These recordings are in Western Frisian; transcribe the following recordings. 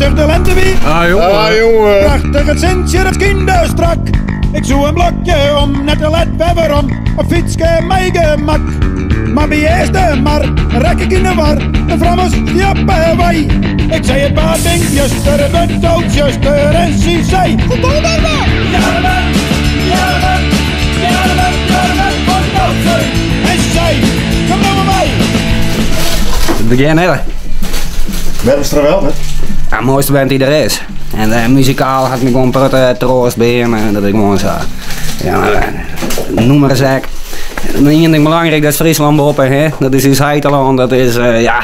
Prachtich de lente wie. Ah jonge. Ah jonge. Prachtich it sintsje dat skynde strak. Ik soe in blokje om, net te let wer werom, op fytske mei gemak. Mar by Eastermar rekke ik yn de war, de frou stie op 'e wei. Ik sei it paad juster, it wurdt al tsjuster en sy sei, Jarrewerk, jarrewerk, jarrewerk, jarrewerk fan Doutzen. En sy sei, kom no mar mei. It begjin hè. Wêrom Strawelte? Ja, moaiste band dy't der is. En uh, muzikaal hat my gewoan protte troast bean en dat is gewoan sa. Ja, noem ris ek. Ien ding belangryk, dat is Fryslân boppe, hè. Dat is ús heitelân, dat is, uh, ja,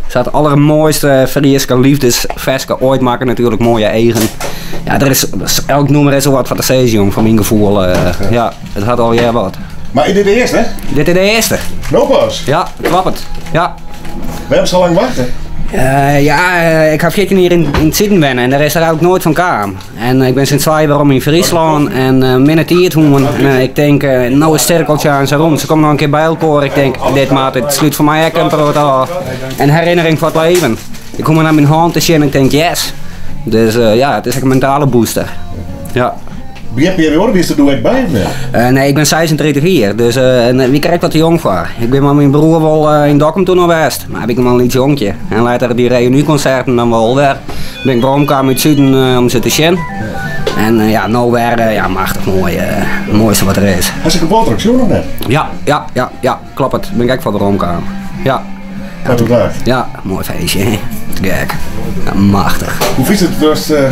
it allermoaiste Fryske liefdesferske oait makke natuerlik, Moaie Eagen. Ja, der is, elk nûmer is wat foar te sizzen, jong, foar myn gefoel. Uh, ja, it hat allegear wat. Mar is dit de earste? Dit is de earste. No pas? Ja, kloppet. Ja. Wêrom sa lang wachte? Uh, ja, ik ha 14 jier yn it suden wenne en dêr is der eigentlik noait fan kaam. En ik bin sûnt twa jier werom yn Fryslân en uh, minne tiid hân. En uh, ik tink, uh, no is sirkeltsje eins rûn. Se komme noch in kear by elkoar. Ik tink, dit moat, it slút foar my ek in protte ôf. In herinnering foar it leven. Ik kom nei myn hân te sjen en ik tink, yes. Dus ja, it is ek in mentale booster. Ja. By dy perioade wiest der doe ek by of net? Uh, nee, ik bin 36 jier, dus uh, en, wie krekt wat te jong foar. Ik bin mei myn broer wol uh, yn Dokkum toen al west, mar wie ik mar in lyts jonkje. En letter dy reünykonserten dan wol wer. Bin ik weromkaam út suden om se te sjen. En ja, no wer, ja, machtich moai. It moaiste wat der is. Hast ek op Wâldrock sjoen of net? Ja, ja, ja, ja, kloppet. Bin ik ek foar weromkaam. Ja. Ja, moai feestje, hè. Te gek. Ja, machtich. Hoe fynst it datst uh,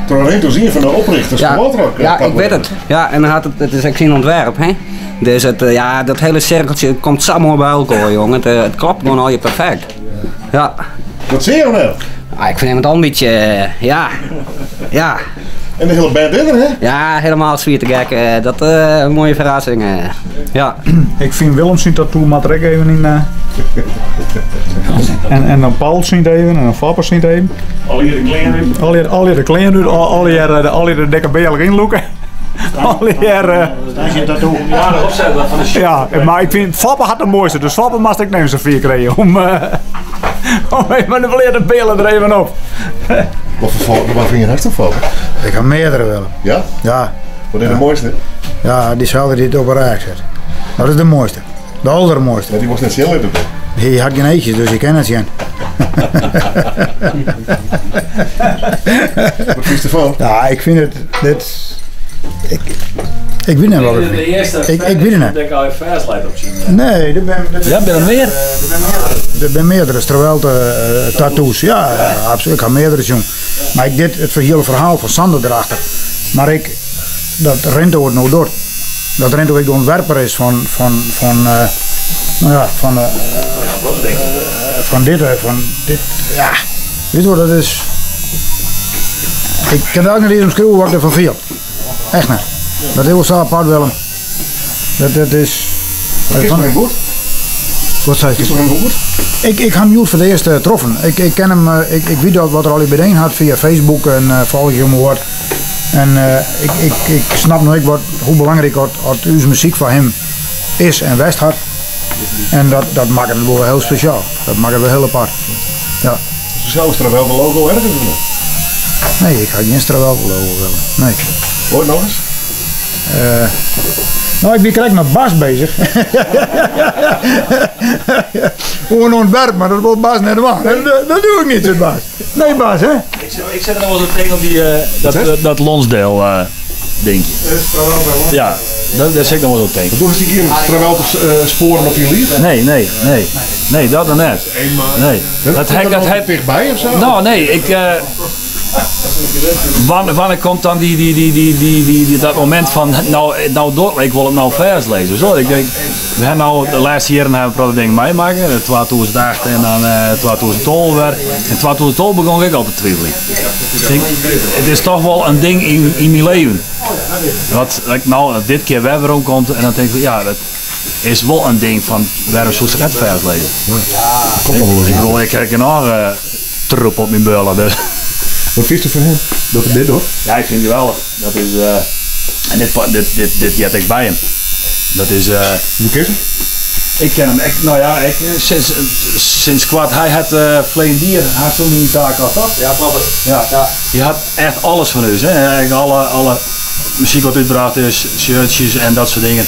troch Rinto ien fan de oprichters ja, fan Wâldrock? Ja, ik wit it. Ja, en hat it, it is ek syn ûntwerp, hè. Dus it, ja, dat hiele sirkeltsje komt sa moai by elkoar, jong. It, it klopt gewoan allegear perfekt. Ja. Wat sil jo no? Ah, ik fernim it al in bytsje, ja. Ja. En de hiele band is der, hè? Ja, helemaal swier te gek. Dat is een mooie verrassing. Ja. Ik fyn Willem syn tattoo moat der ek even yn. En, en dan Paul syn even en dan Foppe syn even. Allegear de klean út. Allegear, allegear de klean út, allegear, allegear de dikke bealich ynlûke. Allegear. Ja, mar ik fyn Foppe hat de moaiste, dus Foppe moatst ek even safier krije om, om even de bleate bealen der even op. Wat foar wat fyn je hast Foppe? Ik ha meardere Willem. Ja? Ja. Wat is de moaiste? Ja, dyselde dy't op 'e rêch sit. Dat is de moaiste. De aldermoaiste. Ja, dy wolst net sjen litte toch? Hy hat gjin eachjes, dus ik kin net sjen. Wat fynst derfan? Ja, ik fyn it. Dit, ik, ik wit net wat ik De earste Ik, ik wit it net. Dat ik al fêstleit op syn. Nee, der bin, der Ja, binne der mear? Der binne meardere, der binne meardere Strawelte uh, tattoos. Ja, absoluut. Ik ha meardere sjoen. Mar ik dit, it hiele ferhaal fan Sander derachter. Mar ik, dat Rinto it no docht. Dat Rinto ek de ûntwerper is fan, fan, fan, uh, no ja, fan, uh, fan dit, fan dit, ja. Weet je wat dat is? Ik kin it net iens omskriuwe wat ik derfan fiel. Echt net. Dat is wol sa apart, Willem. Dat, dat is... Is het goed? Wat sei Is het goed? Ik, ik ha him hjoed foar it earst troffen. Ik, ik ken him, ik, ik wit dat wat er al by hat fia Facebook en uh, folgje him wat. En uh, ik, ik, ik snap no ek wat, hoe belangryk dat, dat ús muzyk foar him is en west hat. En dat, dat makket it wol hiel spesjaal. Dat makket it wol hiel apart. Ja. Sels Strawelte logo ergens of net? Nee, ik ha gjin Strawelte logo Willem. Nee. Oait noch ris? Uh, no, ik wie krekt mei Bas beuzich. Oer in ûntwerp, mar dat wol Bas net dwaan. Dat, dat doch ik net, Bas. Nee, Bas, hè? Ik sit der noch wol te tinken op dy, dat, dat Lonsdale uh, dinkje. Ja, dat, dêr sit ik noch wol op tinken. Doe hast gjin Strawelte spoaren op dyn liif? Nee, nee, nee. Nee, dat noch net. Nee. Dat dat, dat hij tichtby of sa? No, nee, ik. Uh, wannear komt dan dy, dy, dy, dy, dy, dy, dy, dat momint fan, no, no docht, ik wol it no fêstlizze. Sa, ik denk, we ha no de lêste jierren ha we in protte dingen meimakke, 2008 en dan uh, 2012 wer. In 2012 begûn ik al te twiveljen. Ik denk, it is toch wol in ding yn, yn myn leven. Wat ik no dit kear wer werom komt en dan tink ik, ja, dat is wol in ding fan wêrom soest it net fêstlizze? Komt noch wol ris Ik bedoel, ik ha genôch uh, troep op myn bullen. Dus. Wat fynst fan him dat er dit docht? Ja, ik fyn it geweldich. Dat is, uh, en dit, dit, dit, dit heart ek by him. Dat is. Uh, Hoe kin it? Ik ken him ek, no ja, ek sinds, sinds koart. Hy hat uh, ferleden jier, hast toen myn taak al, toch? Ja, kloppet. Ja. Ja. Hy hat echt alles fan ús, hè. Alle, alle muzyk wat útbrocht is, shirtjes en dat soart dingen.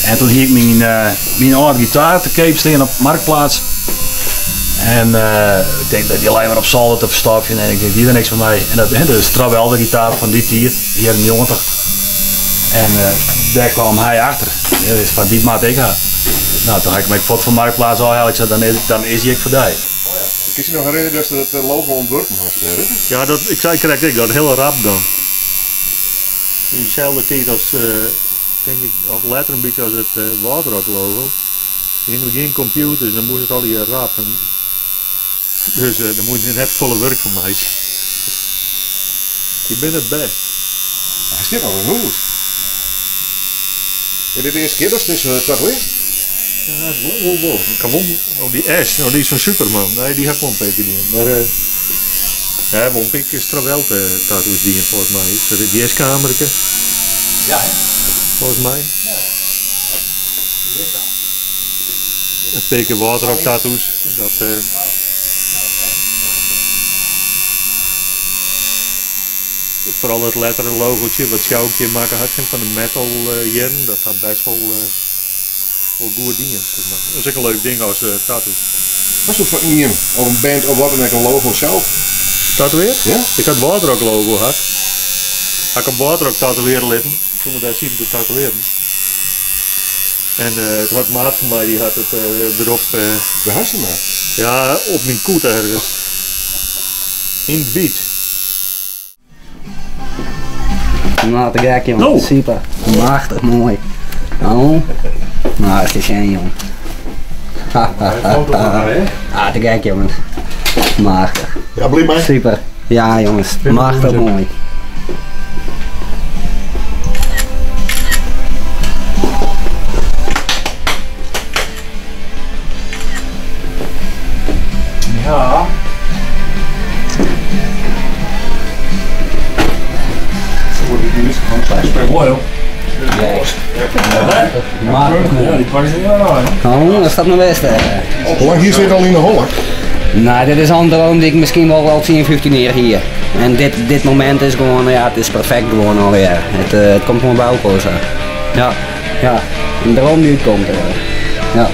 En toen hie ik myn, uh, myn âlde gitaar te keap stean op Marktplaats. En uh, ik denk dat dy lei mar op solder te ferstofjen en ik denk, die der niks fan my. En dat, hè, dus de gitaar fan dy tiid, jierren 90. En uh, dêr kwam hy achter. Ja, dus fan dy moat ik ha. Nou, toen ha ik him ek fuort fan Marktplaats ôfhelle. Ik sei, dan is hy ek foar dy. Kinst dy noch herinnerje datst it logo ûntwurpen hast, Gerrit? Ja, dat, ik sei krekt ek, dat hiele rap dan. Yn deselde tiid as, tink ik, of letter in bytsje as it Wâldrock logo. Hiene we gjin kompjûters, dan moast it allegear rap. En, dus dêr moast je net folle wurk fan meitsje. Dy binne it bêst. Hy stiet noch yn hûs. Is dit de earste kear datst dizze tatoeëarrest? Ja, wol, wol. Ik ha wol, oh, dy S, no, dy is fan Superman. Nee, dy ha ik wol in pear kear dien. Mar uh, ja, wol in pear kear Strawelte tattoos dien, folgens my. Is dat it jazzkamerke? Ja, hè? Folgens my. In pear kear Wâldrock tattoos. Dat, uh, foaral it lettere logotsje wat Sjoukje makke hat fan de metal jierren, dat hat bêst wol, wol goed dien. Zeg maar. Dat is ek in leuk ding as tattoo. Hasto foar ien of in band of wat dan ek in logo sels? Tatoeëard? Ja? Ik ha it Wâldrock logo had. Ha ik op Wâldrock tatoeëarje litten, toen we dêr sieten te tatoeëarjen. En it hat maat fan my, dy hat it derop. Wêr hast him at? Ja, op myn kût ergens. Yn it wyt. Nou, te gek, jongen. Oh. Super. Machtich moai. Oh. Nou, is te sjen, jong. Ah, te gek, jongens. Machtich. Ja, bliid mei? Super. Ja, jongens. Machtich moai. Ja. Mooi hoor. Machtich Ja, moai. die pakken ze niet aan. hè. Oh, dat staat mijn beste. Hoe lang hier zit al yn de holle? Nou, dit is al een droom die ik misschien wel al 10, 15 jaar hier. En dit, dit moment is gewoon, ja, het is perfect gewoon alweer. Het, het komt gewoon bij elkaar zo. Ja, ja. Een droom die uitkomt. Ja.